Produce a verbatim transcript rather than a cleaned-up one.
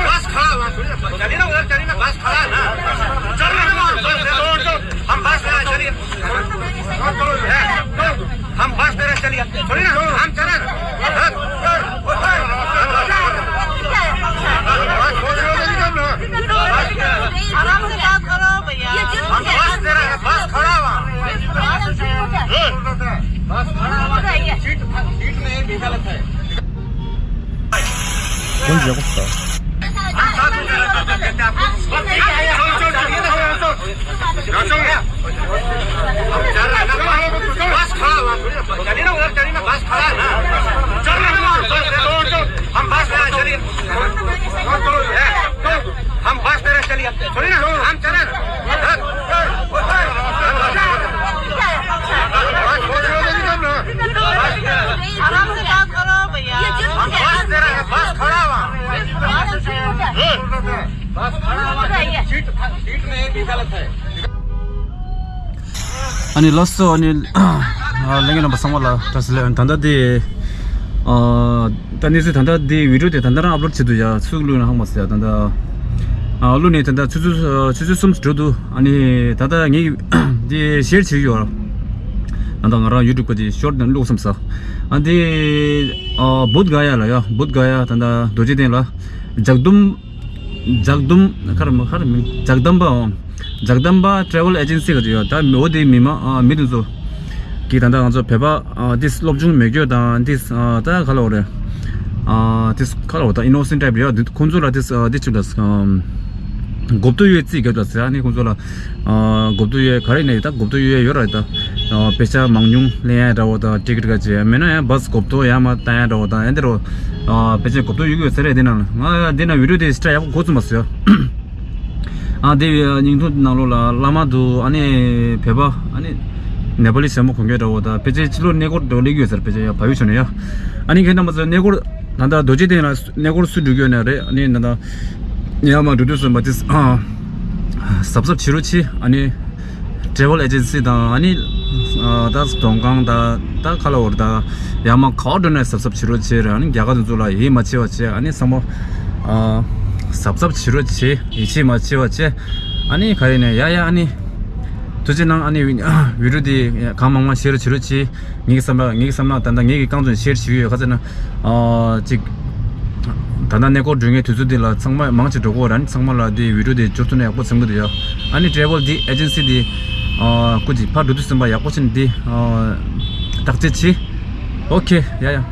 बस खड़ा हुआ, सुनिए, चलिए ना उधर, चलिए ना, बस खड़ा है ना। चल रहे हैं, हम बस में हैं, चलिए। हम बस में हैं, चलिए। छोड़िए ना, हम चल रहे हैं। आराम से बात करो भैया। हम बस दे रहे हैं, बस खड़ा हुआ। बस खड़ा हुआ। सीट, सीट में ये भी गलत है। बस खड़ा हुआ, चलिए ना उधर, चलिए ना, बस खड़ा है ना। चल रहे हैं, हम बस में हैं, चलिए। हम बस में हैं, चलिए। छोड़िए ना, हम चल रहे हैं। आराम से बात करो भैया। हम बस दे रहे हैं, बस खड़ा हुआ। बस खड़ा हुआ, सीट, सीट में ये भी गलत है। ཨ་ནི་ལགས་སོ། ཨ་ནི་ལྷན་རྒྱས་རྣམ་པ་ཚང་མ་ལ་བཀྲ་ཤིས་བདེ་ལེགས། ད་ལྟ་དེ་ཨ་ད་གནས་ཚུལ་ད་ལྟ་དེ་བི་ཌིའོ་དེ་ད་ལྟ་རང་ཨབ་ལོཌ་བྱེད་དུ་ཡ་ཚུགས་བླུགས་ན་ཧང་མ་སི་ཡ། ད་ལྟ་ཨ་བླུགས་ནས་ད་ལྟ་ཆུ་ཚོད་ཆུ་ཚོད་གསུམ་འགྲོ་འདུག་ཨ་ནི་ད་ལྟ་ངས་དེ་ཤེར་བྱེད་ཀྱི་ཡོད། ད་ལྟ་ང་རང་ཡུ་ཊུབ་གི་དེ་ཤོར་ཊི་བླུགས་བསམ་ས། ཨ་དེ་ཨ་བུདྡྷ་ག་ཡ་ལ་ཡ། བུདྡྷ་ག་ཡ་ད་ལྟ་རྡོ་རྗེ་གདན་ལ་ཇག་དུམ། ཇག་དུམ། ག་རེ་མ་ག་རེ་མིང་། ཇག་དམ་པ། ཨོ། ཇག་དམ་པ་ཊེ་རེ་ཝལ་ཨེ་ཇེན་སི་ག་ཅིག་ཡོད། ད་མི་འོ་དེ་མི་མ་ཨ་མི་དེ་ཚོ་གི་ད་ལྟ་ང་ཚོ་བོད་པ་ཨ་ཏིས་སློབ་སྦྱོང་མེད་རྒྱུ་དང་ཏིས་ཨ་ད་ག་ལ་འོ་རེད། ཨ་ཏིས་ག་ལ་འོ་ད་ཨི་ནོ་སེན་ཊི་ཊའིབ་ཡོད། དེ་ཁོང་ཚོ་ལ་ཏིས་ཨ་ཏིས་ཅིག་ལ་ཨ་གོབ་ཏོ་ཡོད་རྩིས་རྒྱབ་ལ་ཟེར། ཨ་ནི་ཁོང་ཚོ་ལ་ཨ་གོབ་ཏོ་ཡོད་ག་རེ་ནས་ད་གོབ་ཏོ་ཡོད་ཡོད་ར། ད་ཨ་དཔེ་ཆ་མང་ཉུང་ལེན་ཡ་འདྲ་བོ་དང་ཊི་ཀེ་ཊི་ག་ཅིག་མེད་ན་ཡང་བྷ་སི་གོབ་ཏོ་ཡར་མར་བཏང་ཡ་འདྲ་བོ་དང་ཡང་འདི་རུ་ཨ་དཔེ་ཆ་གོབ་ཏོ་ཡོད་ཀྱི་ཡོད་ཟེར་རེད། འདི་ནང་ལ་ང་འདི་ནང་བི་ཌིའོ་དེ་སི་ཊ་ཡག་པོ་འགོ་བཙུགས་མ་སོང་ཡ། ཨ་དེ་བརྙན་ཐུང་ནང་ལོགས་ལ་བླ་མ་འདུག་ཨ་ནི་བོད་པ། ཨ་ནི་ནེ་པ་ལི་ཞྭ་མོ་གོན་རྒྱུ་འདྲ་བོ་དང་ཕལ་ཆེར་ཕྱི་ལོགས་གནས་སྐོར་འགྲོ་སླེབས་ཀྱི་ཡོད་ཟེར། ཕལ་ཆེར་ཡ་བལ་ཡུལ་ཕྱོགས་ནས་ཡ། ཨ་ནི་ཁྱེད་རྣམ་པ་ཚོ་གནས་སྐོར་ད་ལྟ་རྡོ་རྗེ་གདན་ལ་གནས་སྐོར་སུ་འགྲོ་གི་ཡོད་ན་རེད། ཨ་ནི་ད་ལྟ་ཡར་མར་འགྲོ་དུས་སུ་མ་ཏིས་ཨ་གཟབ་གཟབ་བྱེད་རོགས་བྱེད། ཨ་ནི་ཊེ་རེ་ཝལ་ཨེ་ཇེན་སི་དང་ཨ་ནི་ཨ་ད་མགྲོན་ཁང་དང་ད་ག་ལ་འོ་རེད། ད་ཡར་མར་ག་པར་འགྲོ་ན་གཟབ་གཟབ་བྱེད་རོགས་བྱེད་རེད། ཨ་ནི་རྒྱ་གར་དེ་ཚོ་ལ་ཡིད་མ་ཆེས་པ་བྱེད། ཨ་ནི་ཚང་མ་ཨ་གཟབ་གཟབ་བྱེད་རོགས་བྱེད། ཡིད་ཆེས་མ་ཆེས་པ་བྱེད། ཨ་ནི་ག་རེ་ནས་ཡ་ཡ་ཨ་ནི་ཐུགས་རྗེ་གནང་། ཨ་ནི་བི་ཌིའོ་དེ་གང་མང་མང་ཤེར་བྱེད་རོགས་བྱེད། ངའི་བསམ་པ་ངའི་བསམ་ན་ད་ལྟ་ངའི་གི་རྐང་བཙུགས་ཤེར་བྱེད་ཀྱི་ཡོད། ག་ཚོད་ན་ཨ་ཅིག་ད་ལྟ་གནས་སྐོར་འགྲོ་མཁན་དུས་ཚོད་འདི་ལ་ཚང་མ་མང་ཆེ་འགྲོ་གི་ཡོད་ར། ཨ་ནི་ཚང་མ་ལ་དེ་བི་ཌིའོ་དེ་འབྱོར་ཐུབ་ན་ཡག་པོ་འཚམས་ཀྱི་འདུག་ཡ། ཨ་ནི་ཊེ་རེ་ཝལ་དེ་ཨེ་ཇེན་སི་དེ་ཨ་སྐུ་མཁྱེན་ཕར་འགྲོ་དུས་ཙམ་པ་ཡག་པོ་བྱས་ནས་དེ་ཨ་བརྟག་དཔྱད་བྱེད། ཨོ་ཁེ། ཡ་ཡ།